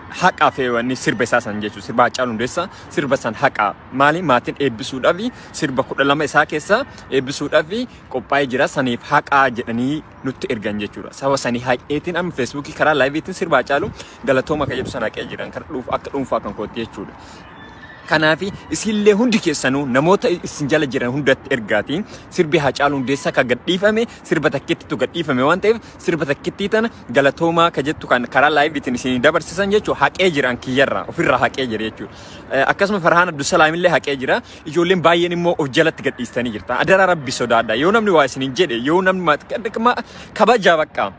Haqaa fi wanni sirba isaa san jechuudha. Sirba Haacaaluu Hundeessaa sirba san haqaa. Maali maatiin eebbisuudhaaf sirba 12 isaa keessa eebbisuudhaaf qophaa'ee jira. Saniif haqaa jedhanii nutti ergan jechuudha. Saba sanii haqeetiin amma Feesbuukii karaa laayiviitiin sirba Haacaaluu galatooma kan jedhu sana haqee jiran kan akka dhuunfaa kan kootti jechuudha. Kanaaf isinillee hundi keessanuu namoota isin jala jiran hundatti ergaati. Sirbi Haacaaluu Hundeessaa kan gadhiifame sirba takkittitu gadhiifame waan ta'eef, sirba takkittii tana galatoomaa ka jettu kan karaa laayiviitiin isin dabarsisan jechuudha, haqee jiran kiyyarraa ofirraa haqee jira jechuudha. Akkasuma Farhaan Abdusalaam illee haqee jira. Ijoolleen baay'een immoo of jalatti gadhiistanii jirta. Adaraa Rabbi sodaadha. Yoo namni waa isiniin jedhe, yoo namni kabajaa bakka.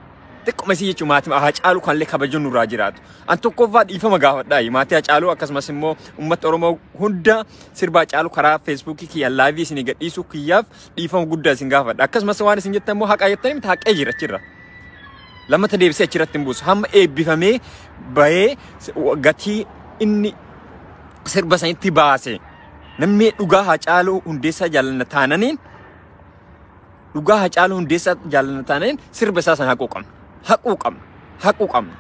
Xiqquma isii jechuun maatii Haacaaluu kanallee kabajuun nurraa jiraatu. An tokkoffaa dhiifama gaafadhaa maatii Haacaaluu, akkasumas immoo uummata Oromoo hunda, sirba Haacaaluu karaa Feesbuukii kiyyaan laayivii isinii gadhiisuu kiyyaaf dhiifama guddaa isin gaafadha. Akkasumas waan isin jettan immoo haqaa jettanii miti, haqee jira achirra. Lammata deebisee achirratti hin buusu. Hamma eebbifamee bahee gatii inni sirba sanitti baase, namni dhugaa Haacaaluu Hundeessaa jaallanna taananiin, dhugaa Haacaaluu Hundeessaa jaallanna taananiin, sirba isaa sana haquu qabna. Haquu qabna. Haquu qabna.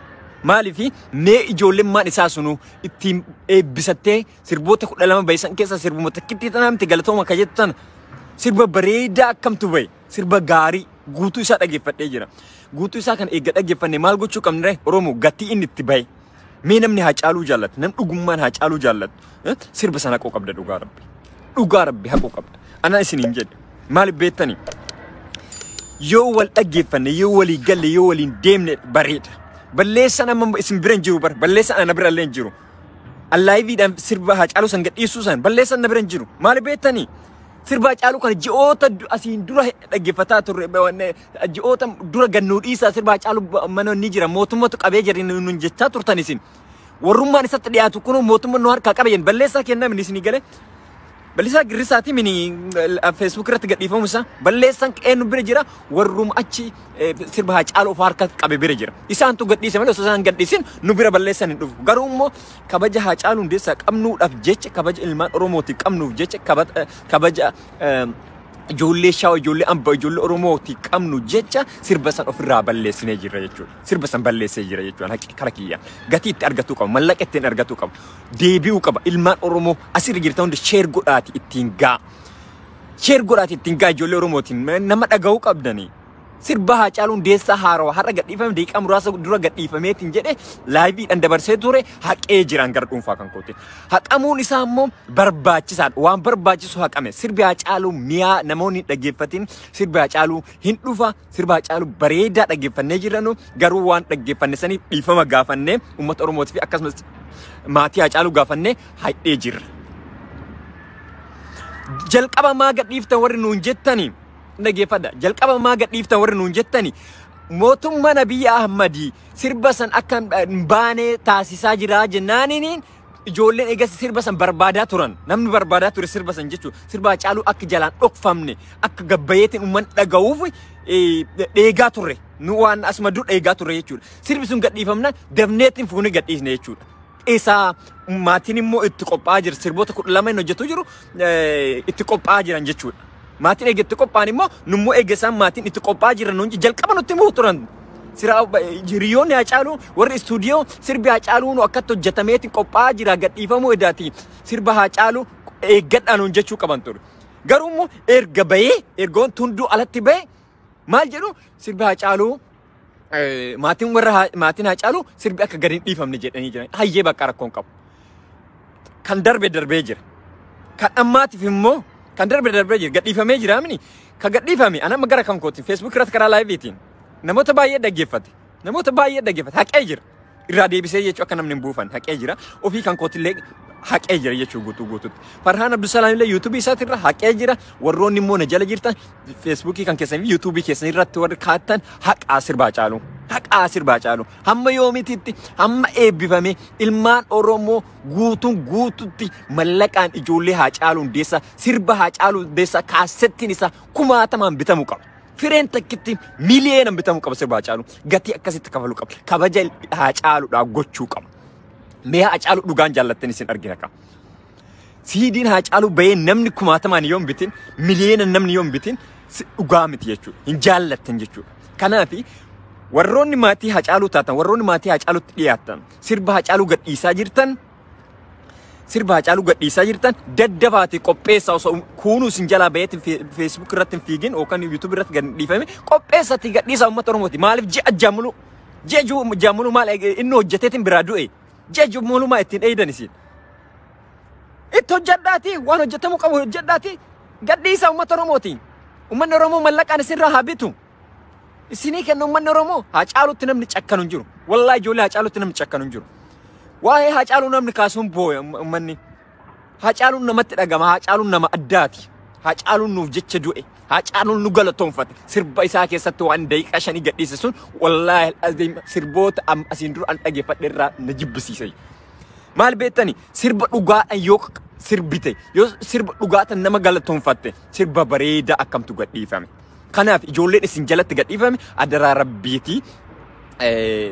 Maaliif mee ijoolleen isaa sunu ittiin eebbisattee sirboota 12 bahisan keessa sirbuma takkittii tana miti, galatooma ka jettu tana, sirba bareedaa akkamtu bahe, sirba gaarii guutuu isaa dhageeffadhee jira. Guutuu isaa kana eegga dhaggeeffanne maal gochuu qabna ree Oromoo? Gatii inni itti bahe. Mee namni Haacaaluu jaallatu, namni dhugummaan Haacaaluu jaallatu, sirba sana haquu qabda dhugaa Rabbi. Dhugaa Rabbi haquu qabda. Ana isiniin jedhe. Maaliif beektanii? Yoo wal dhaggeeffanne, yoo walii galle, yoo waliin deemne bareeda. Balleessaan amma isin bira hin jiru bara. Balleessaan ana bira illee hin jiru. Allaayiviidhaan sirba Haacaaluu san gadhiisuu san balleessaan na bira hin jiru. Maaliif beektanii? Sirba Haacaaluu kana ji'oota asiin dura dhaggeeffataa turre, ji'oota dura gannuu dhiisaa, sirba Haacaaluu mana ni jira, mootummatu qabee jira nun jechaa turtan isin. Warrummaan isatti dhiyaatu kun mootummaan nu harkaa qaba jenna, balleessaa kenname isinii galee. Balleessaa girrisaati mini Facebook irratti gadhiifamu isaa, balleessaan eenyu bira jira? Warrum achi sirba Haacaaluu of harka qabe bira jira. Isaantu gadhiise malee osoo isaan gadhiisin nu bira balleessan hin dhufu. Garuu immoo kabaja Haacaaluu Hundeessaa qabnuudhaaf jecha, kabaja ilmaan Oromootiif qabnuuf jecha, kabaja ijoollee Shawaa, ijoollee Ambaa, ijoollee Oromootiif qabnu jecha sirba san ofirraa balleessinee jirra jechuudha. Sirba san balleessee jira jechuudha kara kiyya. Gatii itti argatuu qaba, mallaqa ittiin argatuu qaba. Deebi'uu qaba. Ilmaan Oromoo asirra jirtan hundi share godhaati ittiin gaa. Share godhaati ittiin gaa ijoollee Oromootiin nama dhaga'uu qabdanii. Sirba Haacaaluu Hundeessaa haarawaa har'a gadhiifame, daqiiqaa muraasa dura gadhiifameetiin jedhe laayiviidhaan dabarsee ture, haqee jiraan gara dhuunfaa kan kooti. Haqamuun isaa immoo barbaachisaadha. Waan barbaachisu haqame. Sirbi Haacaaluu mi'aa namoonni hin dhaggeeffatin, sirbi Haacaaluu hin dhufa. Sirba Haacaaluu bareedaa dhaggeeffannee jiranu, garuu waan dhaggeeffanne saniif dhiifama gaafannee uummata Oromootii fi akkasumas maatii Haacaaluu gaafannee haqee jirra. Jalqaba maa gadhiiftan warri nuun jettanii, dhaggeeffadha. Jalqaba maa gadhiiftan warri nuun jettani, mootummaan Abiyyi Ahmadii sirba san akka hin baane taasisaa jira jennaaniin ijoolleen eegas sirba san barbaadaa turan. Namni barbaadaa ture sirba san jechuudha. Sirba Haacaaluu akka jalaan dhokfamne, akka gabbayeetiin uummanni dhaga'uuf dheegaa turre. Nu waan asuma dur dheegaa turre jechuudha. Sirbi sun gadhiifamnaan dabneetiin fuunee gadhiisne jechuudha. Isaa maatiin immoo itti qophaa'aa jira. Sirboota 12 inni hojjetu jiru itti qophaa'aa jiran jechuudha. Maatiin eega itti qophaa'an immoo nummoo eega isaan maatiin itti qophaa'aa jiran nuun jalqaba nutti himuu turan. Sira hiriyoonni Haacaaluu warri istuudiyoo sirbi Haacaaluu nu akkatti hojjetameetiin qophaa'aa jira, gadhiifamuu edaati, sirba Haacaaluu eeggadhaa nuun jechuu qaban ture. Garuu immoo erga bahee, erga wanti hunduu alatti bahee maal jedhu, sirbi Haacaaluu maatiin warra maatiin Haacaaluu sirbi akka gadi hin dhiifamne jedhanii jiran. Hayyee, bakka rakkoon qabu. Kan darbe darbee jira. Kan ammaatiif immoo kan darbe darbee jira. Gadhiifamee jira mini. Kan gadhiifame anamma gara kan kootiin Facebook irratti karaa laayiviitiin namoota baay'ee dhaggeeffate. Namoota baay'ee dhaggeeffate. Haqee jira. Irraa deebisee jechuu, akka namni hin buufan haqee jira. Ofii kan kootillee haqee jira jechuu guutuu guutuutti. Farhaan Abdusalaam illee yuutuubii isaatirra haqee jira. Warroonni immoo na jala jirtan Feesbuukii kan keessan fi yuutuubii keessan irratti warri kaattan haqaa sirba Haacaaluu. Haqaa sirba Haacaaluu. Hamma yoomititti? Hamma eebbifame ilmaan Oromoo guutuun guututti mallaqaan ijoollee Haacaaluu Hundeessaa, sirba Haacaaluu Hundeessaa kaasettiin isaa kumaatamaan bitamuu qaba. Fireen takkitti miliyoonaan bitamuu qaba sirba Haacaaluu. Gatii akkasitti kafaluu qaba. Kabaja Haacaaluudhaa gochuu qaba. Mee Haacaaluu dhugaan jaallattan isin argina qaba. Siidiin Haacaaluu bahee namni kumaatamaan yoo hin bitin, miliyoona namni yoo hin bitin, dhugaa miti jechuudha. Hin jaallattan jechuudha. Kanaaf Warroonni maatii Hacaaluu taatan, warroonni maatii Hacaaluutti dhiyaatan, sirba Hacaaluu gadhiisaa jirtan, sirba Hacaaluu gadhiisaa jirtan daddafaati qopheessaa. Osoo kuunuu isin jalaa baheetiin Facebook irratti hin fiigin yookaan YouTube irratti gad dhiifame qopheessatti gadhiisaa uummata Oromooti. Maaliif ji'a jaamulu? Ji'a jaamulu maal inni hojjeteetiin biraa du'e? Ji'a jaamulu maa ittiin dheeydan isin? Itti hojjedhaati, waan hojjetamuu qabu hojjedhaati gadhiisaa uummata Oromooti. Uummanni Oromoo mallaqaan isinirraa haa bitu. Isinii kenna uummanni Oromoo. Hacaalutti namni cakkanu hin jiru. Wallaahi ijoollee, Hacaalutti namni cakkanu hin jiru. Waa'ee Hacaaluu namni kaasuun booya uummanni. Hacaaluun namatti dhagama. Hacaaluun nama addaati. Hacaaluun nuuf jecha du'e. Hacaaluun nu galatoonfate. Sirba isaa keessatti waan daqiiqaa 5 gadhiise sun wallaahi sirboota asiin dura an dhageeffadhe irraa na jibbisiise. Maal beektani, sirba dhugaadhaan yoo sirbite, yoo sirba dhugaatan nama galatoonfatte, sirba bareedaa akkamtu gadhiifame. Kanaaf ijoolleen isin jalatti gadhiifame adaraa rabbiitii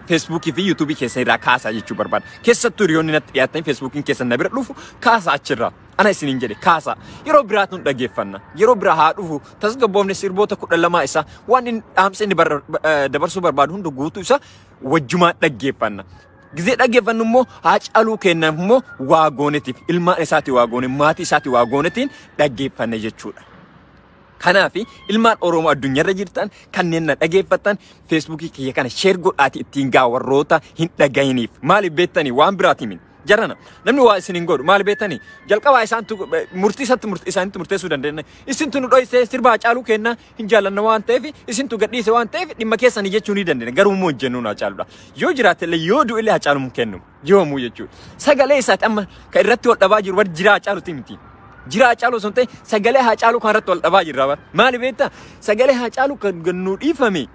Feesbuukii fi Yuutuubii keessan irraa kaasaa jechuu barbaada. Keessattuu hiriyoonni natti dhiyaatan Feesbuukiin keessan na bira dhufu kaasaa achirraa. Ana isiniin jedhe, kaasaa. Yeroo biraatu dhaggeeffanna. Yeroo biraa haa dhufu, tasgabboofne sirboota 12 isaa waan inni dhaamsa inni dabarsuu barbaadu hunda guutuu isaa wajjumaan dhaggeeffanna. Gizee dhaggeeffannu immoo Haacaaluu kennaaf immoo waa goonetiif, ilmaan isaati waa goone, maatii isaati waa goonetiin dhaggeeffanna jechuudha. Kanaaf ilmaan Oromoo addunyaarra jirtan kanneen na dhageeffattan, Feesbuukii kiyya kana share godhaati ittiin gaa warroota hin dhagahiniif. Maaliif beektanii, waan biraati min. Jarana namni waa isin hin godhu. Maali beektanii, jalqabaa isaantu murtii isatti murtii isaanitti murteessuu dandeenya. Isintu nu dhoysee, sirba Hacaaluu kenna hin jaallanna waan ta'eef, isintu gadhiise waan ta'eef dhimma keessanii jechuu ni dandeenya. Garuu immoo hojjennuun Hacaaluudha. Yoo jiraate illee, yoo du'e illee, Hacaaluu hin kennu. Yoomuu jechuudha. Sagalee isaati amma kan irratti wal dhabaa jiru warri jiraa Hacaaluuti miti. Jira Hacaaluu osoo hin ta'in sagalee Hacaaluu kan irratti wal dhabaa jirra bara. Maali beektaa? Sagalee Hacaaluu kan nuu dhiifame,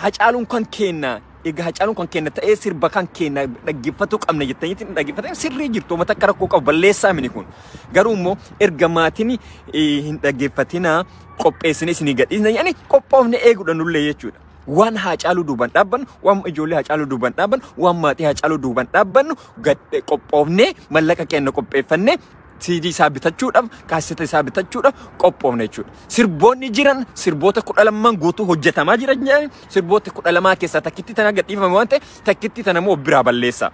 Hacaaluun kan kenna. Egaa Hacaaluun kan kenna ta'ee sirba kan kenna dhaggeeffatuu qabna jettaniitti dhaggeeffatan sirrii jirtu, uummata akka rakkoo qabu balleessaa mini kun. Garuu immoo erga maatiin hin dhaggeeffatinaa qopheessine isinii gadhiisna yaani qophoofne eeguudha nullee jechuudha. Waan Haacaaluu duuban dhaabbannu, waan ijoollee Haacaaluu duuban dhaabbannu, waan maatii Haacaaluu duuban dhaabbannu qophoofnee mallaqa keenya qopheeffannee CD isaa bitachuudhaaf, kaaseta isaa bitachuudhaaf qophoofne jechuudha. Sirboonni jiran sirboota 12 guutuu hojjetamaa jiran jedhani, sirboota 12 keessaa takkitti tana gadhiifame waan ta'eef takkitti tana immoo biraa balleessa.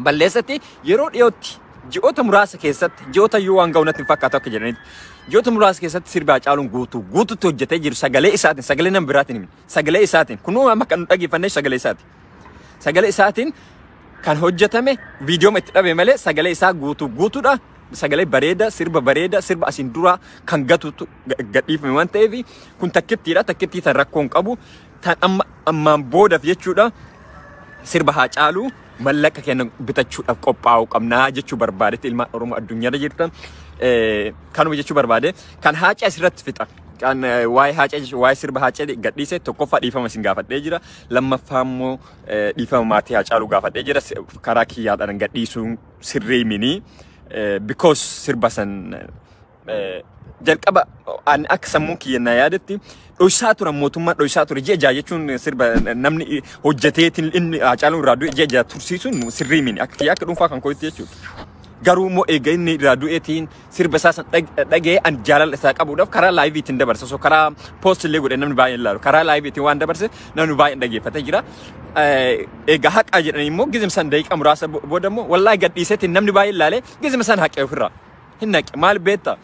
Balleessatti yeroo dhiyootti, ji'oota muraasa keessatti, ji'oota iyyuu waan ga'u natti hin fakkaatu akka jedhanitti, ji'oota muraasa keessatti sirba Hacaaluun guutuu guututti hojjetee jiru sagalee isaatiin, sagalee nama biraatiin himi, sagalee isaatiin, kunuu amma kan nu dhageeffannee sagalee isaati. Sagalee isaatiin kan hojjetame, viidiyooma itti dhabe malee sagalee isaa guutuu guutuudha. Sagalee bareeda, sirba bareeda, sirba asiin dura kan gatutu gadhiifame waan ta'eef kun takkittiidha. Takkittii tan rakkoo hin qabu. Tan amma ammaan boodaaf jechuudha. Sirba Haacaaluu mallaqa keenya bitachuudhaaf qophaa'uu qabnaa jechuu barbaadetti ilmaan Oromoo addunyaarra jirtan kanuma jechuu barbaade. Kan Haacee asirratti fixa. Kan waa'ee Haacee, waa'ee sirba Haacee gadhiise, tokkoffaa dhiifama isin gaafadhee jira. Lammaffaa immoo dhiifama maatii Haacaaluu gaafadhee jira. Karaa kiyyaadhaan gadhiisuun sirrii minii. Because sirba san jalqaba ani akka sammuu kiyya na yaadetti dhoysaa turan, mootummaan dhoysaa ture. Ji'a 6 jechuun sirba namni hojjeteetiin inni Haacaaluun irraa du'e ji'a 6 tursiisuun sirrii mini akka kiyya, akka dhuunfaa kan kootti jechuudha. Garuu immoo eega inni irraa du'eetiin sirba isaa san dhagee an jaalala isaa qabuudhaaf karaa liveiitiin dabarse, osoo karaa post illee godhe namni baay'een ilaalu, karaa liveiitiin waan dabarse namni baay'een dhageeffatee jira. Egaa haqa jedhanii immoo gizim san daqiiqa muraasa booda immoo wallaahi gadhiiseetiin namni baay'een ilaalee gizima san haqee ofirraa hin naqe. Maal beektaa?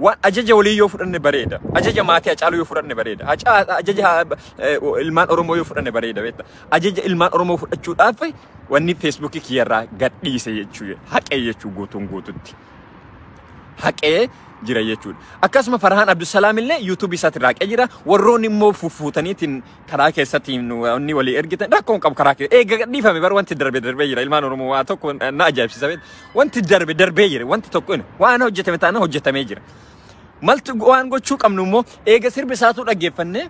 Waan ajaja walii yoo fudhanne bareeda. Ajaja maatii Hacaaluu yoo fudhanne bareeda. Ajaja ilmaan Oromoo yoo fudhanne bareeda beekta. Ajaja ilmaan Oromoo fudhachuudhaaf wanni Feesbuukii kiyyarraa gadhiise jechuu, haqee jechuu, guutuun guututti. Haqee jira jechuudha. Akkasuma Farhaan Abdusalaam illee Yuutuubii isaatti raaqee jira. Warroonni immoo fuffuutaniitiin karaa keessatti wanni walii ergitan rakkoon qabu karaa keessa. Eega gadhiifame bar, wanti darbe darbee jira. Ilmaan Oromoo waa tokko na ajaa'ibsiisa beekta. Wanti darbe darbee jira. Wanti tokko waan hojjetame taana hojjetamee jira. Maltu waan gochuu qabnu immoo eega sirbi isaatu dhaggeeffanne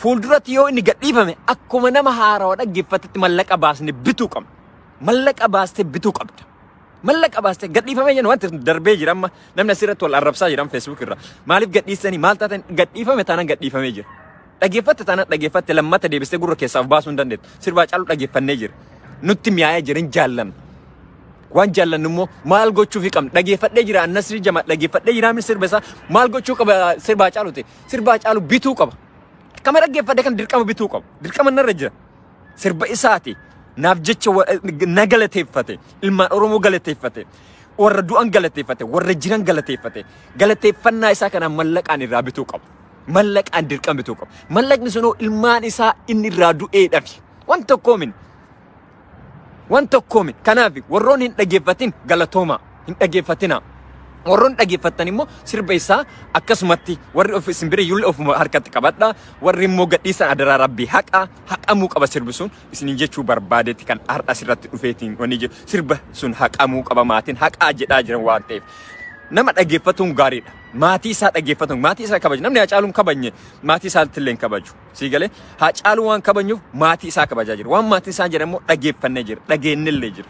fuulduratti yoo inni gadhiifame akkuma nama haarawaa dhaggeeffatetti mallaqa baasne bituu qabna. Mallaqa baastee bituu qabda. Mallaqa baastee gadhiifamee jennu, wanti darbee jira. Amma namni asirratti wal arrabsaa jira Facebook irra. Maaliif gadhiisanii, maal taatan? Gadhiifame taanaan gadhiifamee jira. Dhaggeeffatte taanaan dhaggeeffatte, lammata deebistee gurra keessaa of baasuu hin dandeettu. Sirba Hacaaluu dhaggeeffannee jira. Nutti mi'aayee jira, hin jaallanna. Waan jaallannu immoo maal gochuufi qabna? Dhaggeeffadhee jira, Annasrii Jama dhaggeeffadhee jira, sirba isaa maal gochuu qaba? Sirba Hacaaluuti. Sirba Hacaaluu bituu qaba. Akkama dhaggeeffadhe kan dirqama bituu qabu. Dirqama narra jira. Sirba isaati. Naaf jecha na galateeffate. Ilmaan Oromoo galateeffate. Warra du'an galateeffate. Warra jiran galateeffate. Galateeffannaa isaa kana mallaqaan irraa bituu qabu. Mallaqaan dirqama bituu qabu. Mallaqni sunoo ilmaan isaa inni irraa du'eedhafi. Waan tokkoomin. Waan tokkoomin. Kanaaf warroonni hin dhaggeeffatin galatooma. Hin dhaggeeffatina. Warroonni dhaggeeffattan immoo sirba isaa akkasumatti warri of isin bira iyyuu ofuma harkatti qabadha. Warri immoo gadhiisan adaraa rabbii haqa haqamuu qaba sirbi sun isiniin jechuu barbaadetti kan har'a asirratti dhufeetiin wanni jiru sirba sun haqamuu qaba maatiin haqaa jedhaa jiran waan ta'eef. Nama dhaggeeffatuun gaariidha. Maatii isaa dhaggeeffatuun maatii isaa kabaju. Namni Haacaaluun kabajne maatii isaatti illee hin kabaju. Sii galee Haacaaluu waan kabajnuuf maatii isaa kabajaa jira. Waan maatii isaa jedhan immoo dhaggeeffannee jira. Dhageenyellee jira.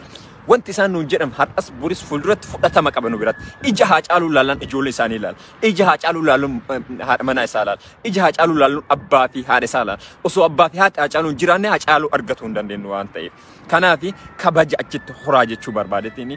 Wanti isaan nuun jedhan har'as boris fuulduratti fudhatama qaba nu biratti. Ija Haacaaluu laalan ijoollee isaanii ilaala. Ija Haacaaluu laaluun haadha manaa isaa ilaala. Ija Haacaaluu laaluun abbaa fi haadha isaa ilaala. Osoo abbaa fi haati Haacaaluu hin jiraanne Haacaaluu argatuu hin dandeenyu waan ta'eef. Kanaaf kabaja achitti horaa jechuu barbaadetiin